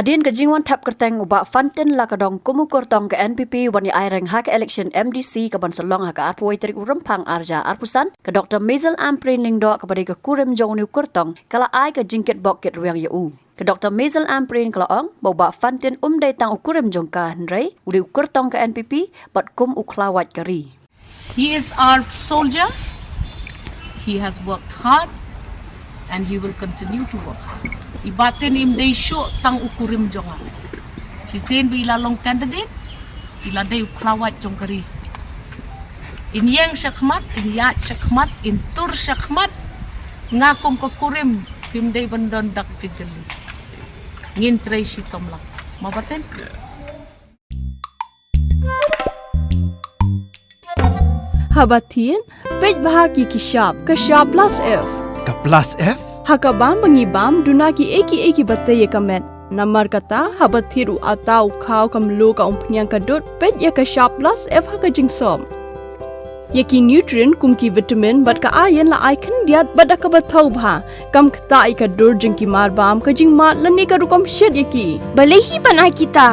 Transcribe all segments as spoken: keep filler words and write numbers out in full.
Hadien ka jingwan thep kyrteng u Bah Fantin Lakadong kum u kyrtong ka N P P wan ïa aireng ha ka election M D C ka ban sa long ha ka arphew tarik u Rymphang arhajar arphew san, ka Doctor Maisel Ampareen Lyngdoh kaba dei ka kurim jong une u kyrtong ka la ai ka jingkitbok kitrwiang ïa u. Ka Doctor Maisel Ampareen ka la ong ba u Bah Fantin um dei tang u kurim jong ka, hynrei u dei u kyrtong ka N P P bad kum u khlawait ka ri. He is our soldier. He has worked hard and he will continue to work hard. I Bah Tin im dei shuh tang u kurim jong nga. Shisien ba i la long candidate, i la dei u khlawait jong ka ri. In ïeng shakhmat, in ïaid shakhmat, in tur shakhmat. Nga kum ka kurim, phim dei ban don dak jingkylli. Ngin trei shitom lang. Ma Bah Tin? Haba thied, peit bha ki ki shap, ka shap plus F. Ka plus F? Ha ka bam ba ngi bam, duna ki ei ki ei kiba tei ïa ka met. Namar kata, haba thied u atta, u khaw, ka mluh, ka umphniang, ka dud, peit ïa ka shap plus F ha ka jingsop. Ïa ki nutrient kum ki vitamin bad ka iron la ai khyndiat bad da kaba thaw bha. Kam ktah ïa ka dur jong ki marbam, ka jingmad lane ka rukom shet ïa ki. Balei hi ban ai kita?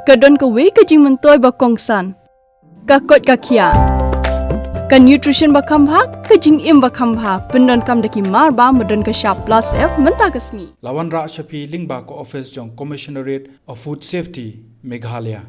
Ka don kawei ka jingmyntoi ba kongsan. Ka koit ka khiah. Ka nutrition ba kham bha, ka jingim ba kham bha. Pyndonkam da ki marbam ba don ka shap plus F mynta ka sngi. La wanrah sha phi lyngba ka office jong Commissionerate of Food Safety, Meghalaya.